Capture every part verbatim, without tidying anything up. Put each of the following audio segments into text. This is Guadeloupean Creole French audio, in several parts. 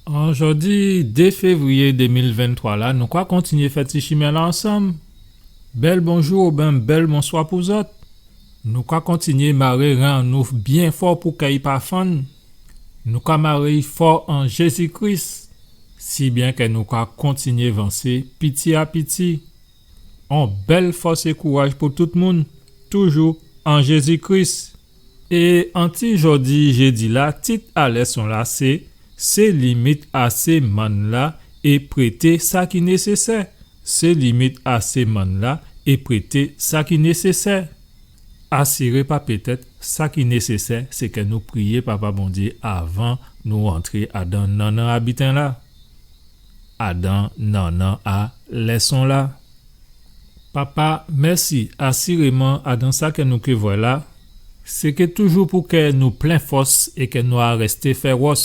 An jòdi dé févriyé dé mil venntwa la, nou ka kontinyé fè ti chimen-la ansanm. Bèl bonjou oubyen bèl bonswa pou zòt. Nou ka kontinyé maré ren an nou byen fò pou kè i pa fann. Nou ka maré-y fò an Jézi Kris, si byen kè nou ka kontinyé vansé piti a piti. On bèl fòs é kouraj pou tout moun, toujou an Jézi Kris. É an ti jòdi jédi-la, tit a lèson-la sé, sé limit a sé mann-la é prété sa ki nésésè. Sé limit a sé mann-la é prété sa ki nésésè. Asiré pa pétèt, sa ki nésésè, sé kè nou priyé Papa Bondyé avan nou antré adan nannan a biten-la, adan nannan a lèson-la. Papa, mèsi, asiréman, adan sa kè nou ké vwè la, sé ké toujou pou kè nou plen fòs é kè nou arèsté fèwòs.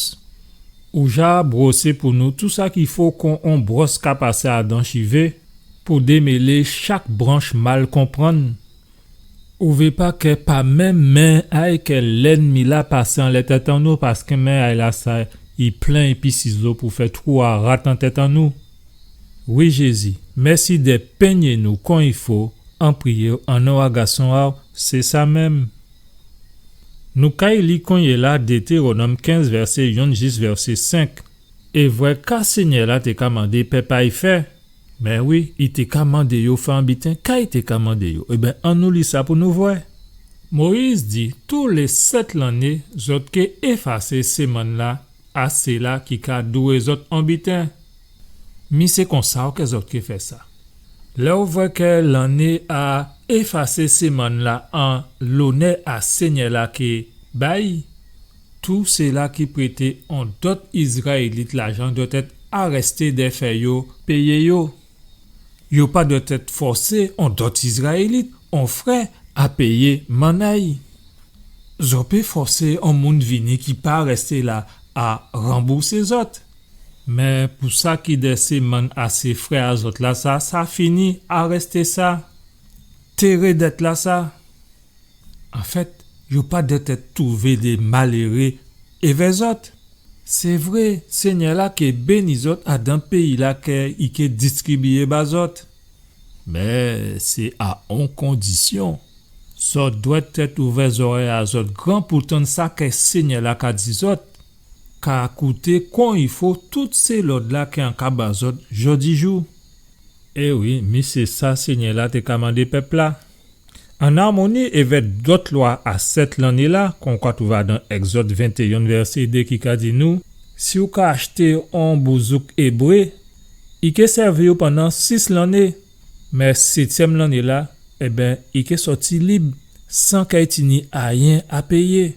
Ou ja bwosé pou nou tou sa ki fo kon on bwòs ka pasé adan chivé, pou démélé chak branch mal konprann. Ou vé pa kè pa menm men a-y kè lènmi-la pasé anlè tèt an nou, paskè men a-y lasa, i plen épi sizo pou fè twou a rat an tèt an nou. Wi, Jézi, mèsi dè pényé nou kon i fo, an priyé-w, an non a Gason a-w, sé sa menm. Nou kay li konyéla Détéwonòm kenz, vèsé yonn jis vèsé senk. É vwè ka Sényè-la té ka mandé pèp a-y fè. Mé wi, i té ka mandé yo fè on biten, ka i té ka mandé yo? Ében, annou li sa pou nou vwè. Moyiz di, tou lé sèt lanné, zòt ké éfasé sé mann-la a séla ki ka dwé zòt on biten. Mi sé konsa kè zòt ké fè sa. Lè ou vwè kè lanné a éfasé sé mann-la an lonè a Sényè-la ké bay, tou séla ki prété on dòt Izraélit lajan dwèt èt arèsté dè fè yo péyé yo. Yo pa dwèt èt fòsé on dòt Izraélit, on frè, a péyé mann a-y. Zòt pé fòsé on moun vini ki pa rèsté la a ranboursé zòt. Mé pou sa ki dè sé mann a sé frè a zòt lasa, sa fini, arèsté sa. Téré dèt lasa. Anfèt, yo pa dwèt èt twouvé dé maléré évè zòt. Sé vré, Sényè-la ké béni zòt adan péyi-la kè i ké distribiyé ba zòt. Mé sé a on kondisyon. Zòt dwèt èt ouvè zòrèy a zòt gran pou tann sa kè Sényè-la ka di zòt, ka kouté kon i fo tout sé lòd-la kè an ka ba zòt jòdijou. É wi, mi sé sa Sényè-la té ka mandé pèp-la. An armoni évè dòt lwa a sèt lanné-la, kon ou ka twouvé adan Ègzòd ventéyen vèsé dé ki ka di nou, si ou ka achté on bouzouk ébré, i ké sèvi ou pandan sis lanné, mé sétyèm lanné-la, ében, i ké sòti lib, san kè i tini ayen a péyé.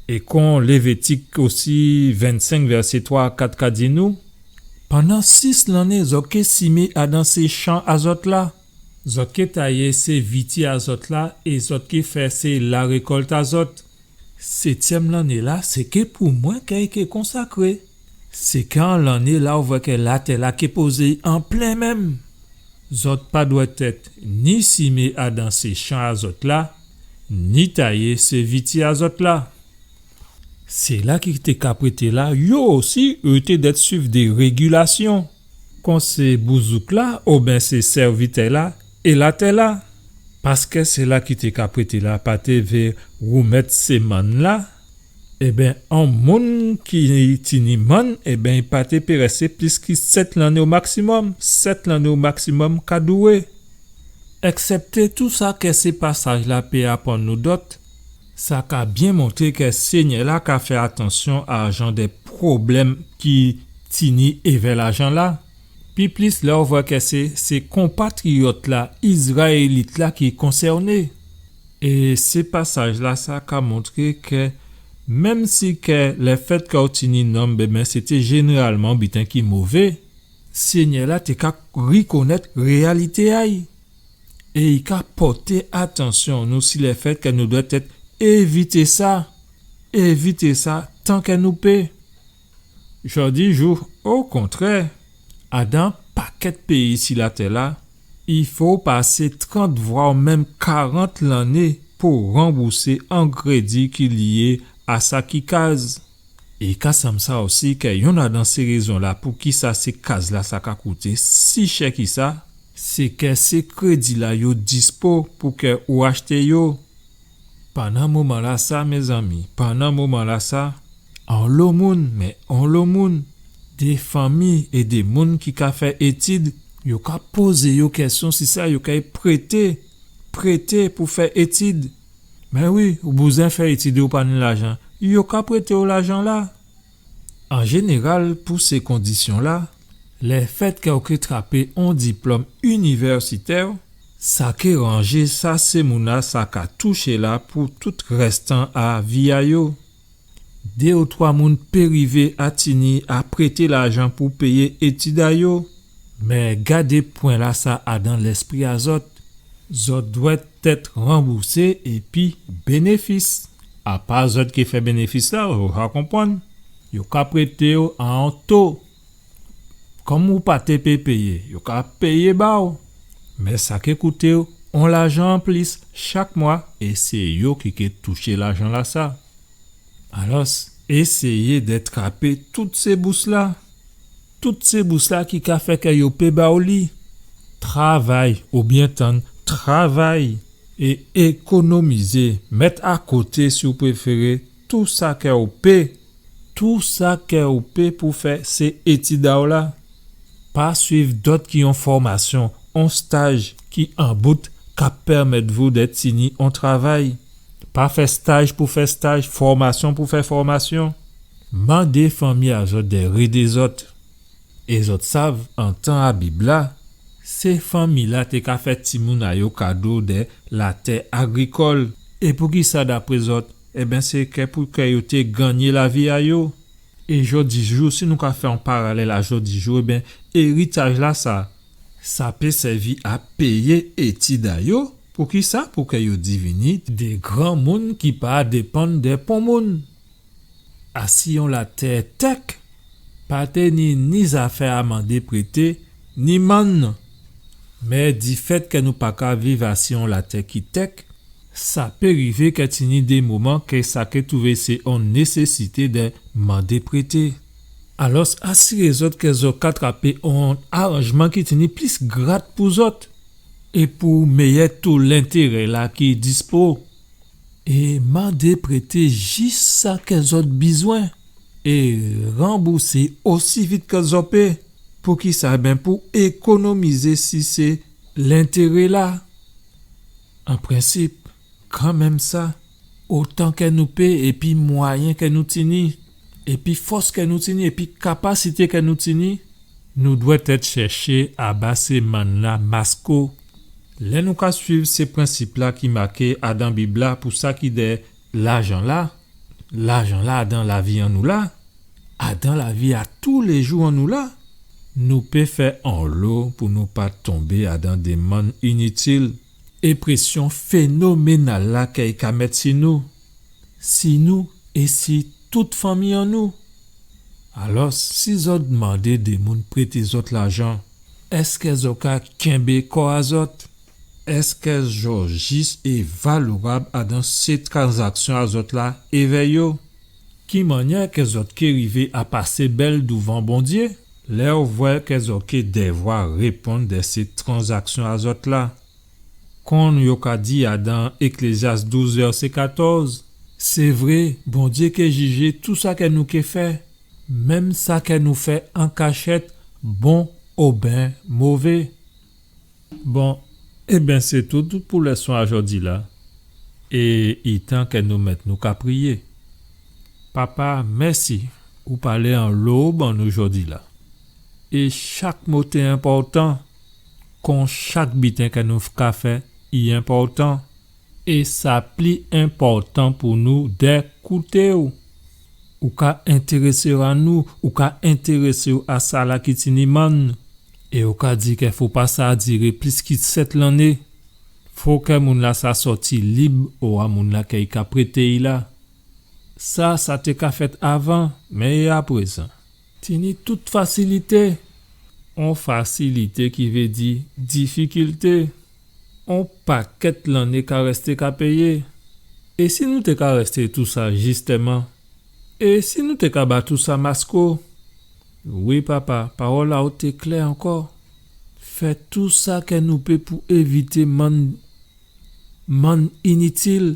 É kon Lévitik osi vennsenk vèsé twa a kat ka di nou, pandan sis lanné zòt ké simé adan sé chan a zòt la, zòt ké tayé sé viti a zòt la é zòt ké fè sé larékòlt a zòt. Sétyèm lanné-la, sé ké pou mwen kè i ké konsakré. Sé kè an lanné-la ou vwè kè latè-la ké pozé an plen menm. Zòt pa dwèt èt ni simé adan sé chan a zòt la, ni tayé sé viti a zòt la. Séla ki té ka prété la, yo osi, yo té dwèt suiv dé régilasyon. Kon sé bouzouk-la, oben sé sèvitè-la, é latè-la. Paskè séla ki té ka prété la pa té vé woumèt sé mann-la, ében, on moun ki tini mann, ében, i pa té pé rèsté plis ki sèt lanné o maksimòm, sèt lanné o maksimòm ka dwé. Èksèpté tou sa kè sé pasaj-la pé aprann nou dòt, sa ka byen montré kè Sényè-la ka fè atansyon a jan dè pwoblèm ki tini évè lajan-la. Pi plis lè ou vwè kè sé, sé konpatriyòt-la, Izraélit-la ki konsèné. É sé pasaj-lasa ka montré kè menm si kè lèfèt kè ou tini nonm, ében, sété jénéralman biten ki mové, Sényè-la té ka rikonèt réyalité a-y. É i ka pòté atansyon nou si lèfèt kè nou dwèt èt évité sa, évité sa tan kè nou pé. Jòdijou, okontrè, adan pakèt péyi si latè-la, i fo pasé trant vwa menm karant lanné pou ranboursé on krédi ki lyé a sa ki kaz. É ka sanm sa osi kè yonn adan sé rézon-la poukisa sé kaz-la sa ka kouté si chè ki sa, sé kè sé krédi-la yo dispo pou kè ou achté yo. Pandan moman-lasa, mézanmi, pandan moman-lasa, onlo moun, mé onlo moun, dé fanmi é dé moun ki ka fè étid, yo ka pozé yo kèsyon si sa yo kay prété, prété pou fè étid. Mé wi, ou bouzwen fè étid, ou pa ni lajan. Yo ka prété-w lajan-la. An jénéral, pou sé kondisyon-la, lèfèt kè ou ké trapé on diplòm inivèsitè, sa ké ranjé sa sé moun-la sa ka touché la pou tout rèstan a vi a yo. Dé ou twa moun pé rivé a tini a prété lajan pou péyé étid a yo. Mé gadé pwen-lasa adan lèspri a zòt. Zòt dwèt èt ranboursé épi bénéfis. A pa zòt ki fè bénéfis-la, ou ka konprann. Yo ka prété-w a on to. Kòm ou pa té pé péyé, yo ka péyé ba-w. Mé sa ké kouté-w on lajan anplis chak mwa, é sé yo ki ké touché lajan-lasa. Alò, éséyé dè trapé tout sé bous-la. Tout sé bous-la ki ka fè kè yo pé ba-w li. Travay, oubyen tann, travay é ékonomizé, mèt akoté, si ou préféré, tou sa kè ou pé, tou sa kè ou pé pou fè sé étid a-w la. Pa suiv dòt ki on fòmasyon, on staj ki an bout ka pèmèt vou dè tini on travay. Pa fè staj pou fè staj, fòmasyon pou fè fòmasyon. Mandé fanmi a zòt dè rédé zòt. É zòt sav, an tan a Bib-la, sé fanmi-la té ka fè timoun a yo kado dè latè agrikòl. É poukisa, dapré zòt? Ében, sé kè pou kè yo té gannyé lavi a yo. É jòdijou, si nou ka fè on paralèl a jòdijou, ében, éritaj-lasa, sa pé sèvi a péyé étid a yo. Poukisa? Pou kè yo divini dé granmoun ki pa dépann dè pon moun. Asi on latè tèk, pa té ni, ni zafè a mandé prété, ni mann. Mé difèt kè nou pa ka viv asi on latè ki tèk, sa pé rivé kè tini dé moman kè sa ké touvé sé on nésésité dè mandé prété. Alò, asiré zòt kè zòt ka trapé on aranjman ki tini plis grat pou zòt é pou méyè to lentérè-la ki dispo. É mandé prété jis sa kè zòt bizwen é ranboursé osi vit kè zòt pé. Poukisa? Ében, pou ékonomizé si sé lentérè-la. An prensip, kanmenm sa, otan kè nou pé, épi mwayen kè nou tini, épi fòs kè nou tini, épi kapasité kè nou tini, nou dwèt èt chèché a ba sé mann-la masko. Lè nou ka suiv sé prensip-la ki maké adan Bib-la pou sa ki dè lajan-la, lajan-la adan lavi an nou la, adan lavi a toulé jou an nou la, nou pé fè anlo pou nou pa tonbé adan dé mann initil é présyon fénoménal-la kè i ka mèt si nou, si nou é si tout fanmi an nou. Alò, si zòt mandé dé moun prété zòt lajan, èskè zòt ka kenbé kò a zòt? Èskè zòt jis é valorab adan sé tranzaksyon a zòt la évè yo? Ki mannyè kè zòt ké rivé a pasé bèl douvan Bondyé, lè ou vwè kè zòt ké dèvwa réponn dè sé tranzaksyon a zòt la? Kon yo ka di adan Eklézyas douz vèsé katòz, sé vré, Bondyé ké jijé tou sa kè nou ké fè, menm sa kè nou fè an kachèt, bon oben mové. Bon, ében, sé tout pou lèson a jòdi la, é i tan kè nou mèt nou ka priyé. Papa, mèsi, ou palé anlo ban nou jòdi la. É chak mo té enpòtan, kon chak biten kè nou ka fè, i enpòtan. É sa pli enpòtan pou nou dè kouté ou. Ou ka entérésé ou a nou, ou ka entérésé ou a sa la ki tini mann. É ou ka di kè fo pa sa diré plis ki sèt lanné. Fo kè moun la sa sòti lib owa moun la kè i ka prété i la. Sa, sa té ka fèt avan, mé é aprézan? Tini tout fasilité. On fasilité ki vé di difikilté. On pakèt lanné ka rèsté ka péyé. É si nou té ka rèsté tousa jistèman? É si nou té ka ba tousa masko? Wi, Papa, pawòl a'w té klè ankò. Fè tousa kè nou pé pou évité mann, mann initil.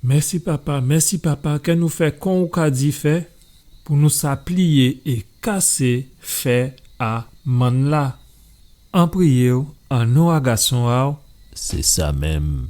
Mèsi, Papa, mèsi, Papa, kè nou fè kon ou ka di fè, pou nou sa pliyé é kasé fè a mann-la. An priyé'w, an non a Gason a'w. Sé sa menm.